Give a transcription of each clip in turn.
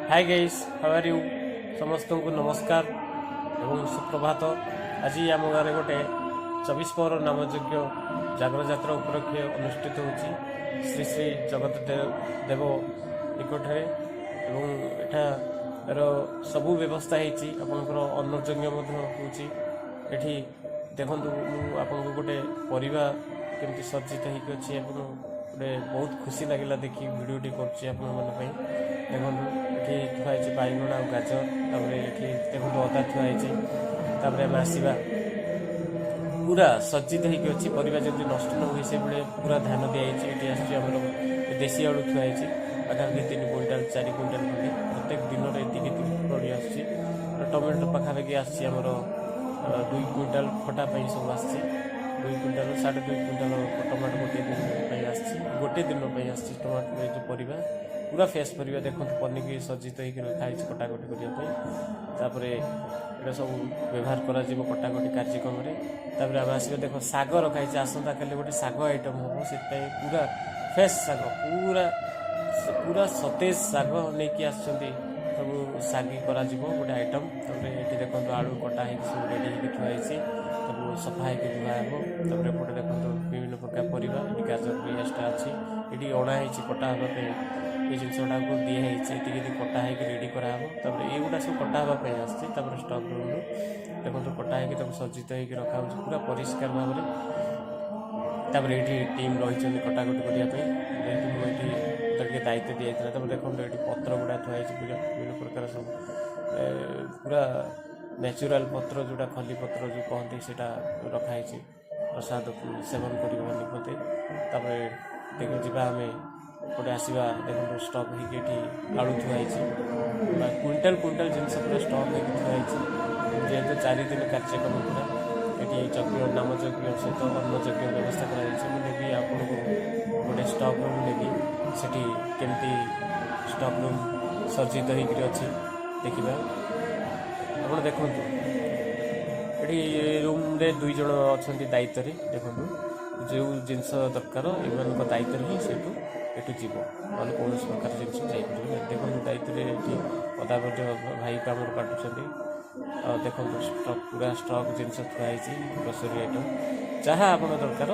Hi guys, how are you? ସମସ୍ତଙ୍କୁ ନମସ୍କାର ଏବଂ ସୁପ୍ରଭାତ। ଆଜି ଆମ ଗାଁରେ ଗୋଟେ 24 ପହର ନାମଯଜ୍ଞ ଜାଗର ଯାତ୍ରା ଉପଲକ୍ଷେ ଅନୁଷ୍ଠିତ ହେଉଛି ଶ୍ରୀ ଶ୍ରୀ ଜଗତ ଦେବ ନିକଟରେ ଏବଂ ଏଠାର ସବୁ ବ୍ୟବସ୍ଥା ହେଇଛି। ଆପଣଙ୍କର ଅନ୍ନଯଜ୍ଞ ମଧ୍ୟ ହେଉଛି ଏଠି। ଦେଖନ୍ତୁ, ମୁଁ ଆପଣଙ୍କୁ ଗୋଟେ ପରିବା କେମିତି ସଜ୍ଜିତ ହେଇକି ଅଛି ଏବଂ ଗୋଟେ ବହୁତ ଖୁସି ଲାଗିଲା ଦେଖି ଭିଡ଼ିଓଟି କରୁଛି ଆପଣମାନଙ୍କ ପାଇଁ। ଦେଖନ୍ତୁ, ଏଠି ଥୁଆ ହେଇଛି ବାଇଗଣ ଆଉ ଗାଜର। ତାପରେ ଏଠି ଦେଖନ୍ତୁ, ଅଦା ଥୁଆ ହେଇଛି। ତାପରେ ଆମେ ଆସିବା, ପୁରା ସଜ୍ଜିତ ହେଇକି ଅଛି। ପରିବା ଯେମିତି ନଷ୍ଟ ନ ହୁଏ, ସେଇଭଳି ପୁରା ଧ୍ୟାନ ଦିଆଯାଇଛି। ଏଠି ଆସୁଛି ଆମର ଦେଶୀ ଆଳୁ ଥୁଆ ହେଇଛି, ପାଖାପାଖି 3 କୁଇଣ୍ଟାଲ, 4 କୁଇଣ୍ଟାଲ ଖଣ୍ଡେ। ପ୍ରତ୍ୟେକ ଦିନରେ ଏତିକି ଏତିକି ପଡ଼ି ଆସୁଛି। ଟମାଟୋ ପାଖାପାଖି ଆସୁଛି ଆମର 2 କୁଇଣ୍ଟାଲ, ଖଟା ପାଇଁ ସବୁ ଆସିଛି। 2 କୁଇଣ୍ଟାଲ, 2.5 କୁଇଣ୍ଟାଲ ଟମାଟୋ ଗୋଟିଏ ଦିନ ପାଇଁ ଆସିଛି, ଗୋଟେ ଦିନ ପାଇଁ ଆସିଛି ଟମାଟୋ। ଏ ଯେଉଁ ପରିବା, ପୁରା ଫ୍ରେଶ୍ ପରିବା। ଦେଖନ୍ତୁ, ପନିକି ସଜ୍ଜିତ ହେଇକି ରଖା ହେଇଛି କଟାକଟି କରିବା ପାଇଁ। ତାପରେ ଏଇଟା ସବୁ ବ୍ୟବହାର କରାଯିବ କଟାକଟି କାର୍ଯ୍ୟକ୍ରମରେ। ତାପରେ ଆମେ ଆସିବା, ଦେଖ, ଶାଗ ରଖା ହେଇଛି। ଆସନ୍ତାକାଲି ଗୋଟେ ଶାଗ ଆଇଟମ୍ ହେବ, ସେଥିପାଇଁ ପୁରା ଫ୍ରେଶ୍ ଶାଗ, ପୁରା ପୁରା ସତେଜ ଶାଗ ନେଇକି ଆସିଛନ୍ତି। ସବୁ ଶାଗି କରାଯିବ ଗୋଟେ ଆଇଟମ୍। ତାପରେ ଏଠି ଦେଖନ୍ତୁ, ଆଳୁ କଟା ହେଇକି ସବୁ ରେଡ଼ି ହେଇକି ଥୁଆ ହେଇଛି। ତାକୁ ସଫା ହେଇକି ଧୁଆ ହେବ। ତାପରେ ଏପଟେ ଦେଖନ୍ତୁ, ବିଭିନ୍ନ ପ୍ରକାର ପରିବା। ଏଠି ଗାଜର ପିଆଜଟା ଅଛି। ଏଠି ଅଣା ହେଇଛି କଟା ହେବା ପାଇଁ। ଏଇ ଜିନିଷ ଗୁଡ଼ାକୁ ଦିଆହେଇଛି, ଏତିକି ଏତିକି କଟା ହେଇକି ରେଡ଼ି କରାହେବ। ତାପରେ ଏଇଗୁଡ଼ା ସବୁ କଟା ହେବା ପାଇଁ ଆସିଛି। ତାପରେ ଷ୍ଟକ୍ ରୁମ୍ରୁ ଦେଖନ୍ତୁ, କଟା ହେଇକି ତାକୁ ସଜ୍ଜିତ ହେଇକି ରଖାହେଉଛି ପୁରା ପରିଷ୍କାର ଭାବରେ। ତାପରେ ଏଇଠି ଟିମ୍ ରହିଛନ୍ତି କଟାକଟି କରିବା ପାଇଁ। ଯେହେତୁ ମୁଁ ଏଇଠି, ମୋତେ ଟିକେ ଦାୟିତ୍ୱ ଦିଆଯାଇଥିଲା। ତାପରେ ଦେଖନ୍ତୁ, ଏଇଠି ପତ୍ର ଗୁଡ଼ା ଥୁଆ ହେଇଛି ପୁରା ବିଭିନ୍ନ ପ୍ରକାର ସବୁ, ପୁରା ନ୍ୟାଚୁରାଲ ପତ୍ର, ଯେଉଁଟା ଖଲି ପତ୍ର ଯେଉଁ କହନ୍ତି, ସେଇଟା ରଖାହେଇଛି ପ୍ରସାଦ ସେବନ କରିବା ନିମନ୍ତେ। ତାପରେ ଦେଖ, ଯିବା ଆମେ ଗୋଟେ ଆସିବା। ଦେଖନ୍ତୁ, ଷ୍ଟକ୍ ହେଇକି ଏଠି ଆଳୁ ଥୁଆ ହେଇଛି ବା କୁଇଣ୍ଟାଲ କୁଇଣ୍ଟାଲ ଜିନିଷ ପୁରା ଷ୍ଟକ୍ ହେଇକି ଥୁଆ ହେଇଛି। ଯେହେତୁ 4 ଦିନ କାର୍ଯ୍ୟକ୍ରମ ପୁରା ଏଠି ଯଜ୍ଞ, ନାମ ଯଜ୍ଞ ସହିତ ଅନ୍ନ ଯଜ୍ଞ ବ୍ୟବସ୍ଥା କରାଯାଇଛି। ମୁଁ ନେବି ଆପଣଙ୍କୁ ଗୋଟେ ଷ୍ଟକ୍ ରୁମ୍ ନେବି, ସେଠି କେମିତି ଷ୍ଟକ୍ ରୁମ୍ ସଜ୍ଜିତ ହେଇକିରି ଅଛି ଦେଖିବା। ଆପଣ ଦେଖନ୍ତୁ, ଏଠି ରୁମ୍ରେ ଦୁଇ ଜଣ ଅଛନ୍ତି ଦାୟିତ୍ୱରେ। ଦେଖନ୍ତୁ, ଯେଉଁ ଜିନିଷ ଦରକାର, ଏମାନଙ୍କ ଦାୟିତ୍ୱରେ ହିଁ ସେଠୁ ଏଠୁ ଯିବ, ନହେଲେ କୌଣସି ପ୍ରକାର ଜିନିଷ ଯାଇପାରିବ ନାହିଁ। ଦେଖନ୍ତୁ, ଦାୟିତ୍ୱରେ ଏଠି ଅଦା ମଧ୍ୟ ଭାଇ ଆମର କାଟୁଛନ୍ତି। ଆଉ ଦେଖନ୍ତୁ, ଷ୍ଟକ୍, ପୁରା ଷ୍ଟକ୍ ଜିନିଷ ଥୁଆ ହେଇଛି। ଗ୍ରୋସରୀ ଆଇଟମ୍ ଯାହା ଆପଣ ଦରକାର,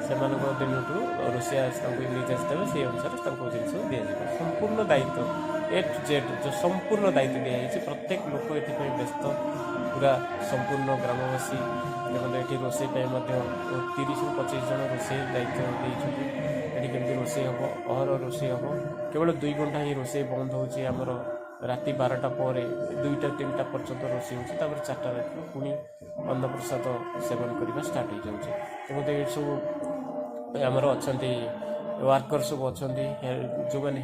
ସେମାନଙ୍କ ଦିନଠୁ ରୋଷେଇଆ ତାଙ୍କୁ ନିର୍ଦ୍ଦେଶ ଦେବେ, ସେଇ ଅନୁସାରେ ତାଙ୍କୁ ଜିନିଷ ଦିଆଯିବ। ସମ୍ପୂର୍ଣ୍ଣ ଦାୟିତ୍ୱ, ଏ ଟୁ ଜେଡ୍ ଯେଉଁ ସମ୍ପୂର୍ଣ୍ଣ ଦାୟିତ୍ୱ ଦିଆଯାଇଛି। ପ୍ରତ୍ୟେକ ଲୋକ ଏଥିପାଇଁ ବ୍ୟସ୍ତ, ପୁରା ସମ୍ପୂର୍ଣ୍ଣ ଗ୍ରାମବାସୀ। ଦେଖନ୍ତୁ, ଏଠି ରୋଷେଇ ପାଇଁ ମଧ୍ୟ 30ରୁ 25 ଜଣ ରୋଷେଇ ଦାୟିତ୍ୱ ଦେଇଛନ୍ତି। ଏଠି କେମିତି ରୋଷେଇ ହେବ, ଅହରହ ରୋଷେଇ ହେବ। କେବଳ 2 ଘଣ୍ଟା ହିଁ ରୋଷେଇ ବନ୍ଦ ହେଉଛି ଆମର। ରାତି 12ଟା ପରେ 2ଟା 3ଟା ପର୍ଯ୍ୟନ୍ତ ରୋଷେଇ ହେଉଛି। ତାପରେ 4ଟା ରାତିରୁ ପୁଣି ଅନ୍ନପ୍ରସାଦ ସେବନ କରିବା ଷ୍ଟାର୍ଟ ହେଇଯାଉଛି। ଦେଖନ୍ତୁ, ଏଇଠି ସବୁ ଆମର ଅଛନ୍ତି, ୱାର୍କର ସବୁ ଅଛନ୍ତି, ଯେଉଁମାନେ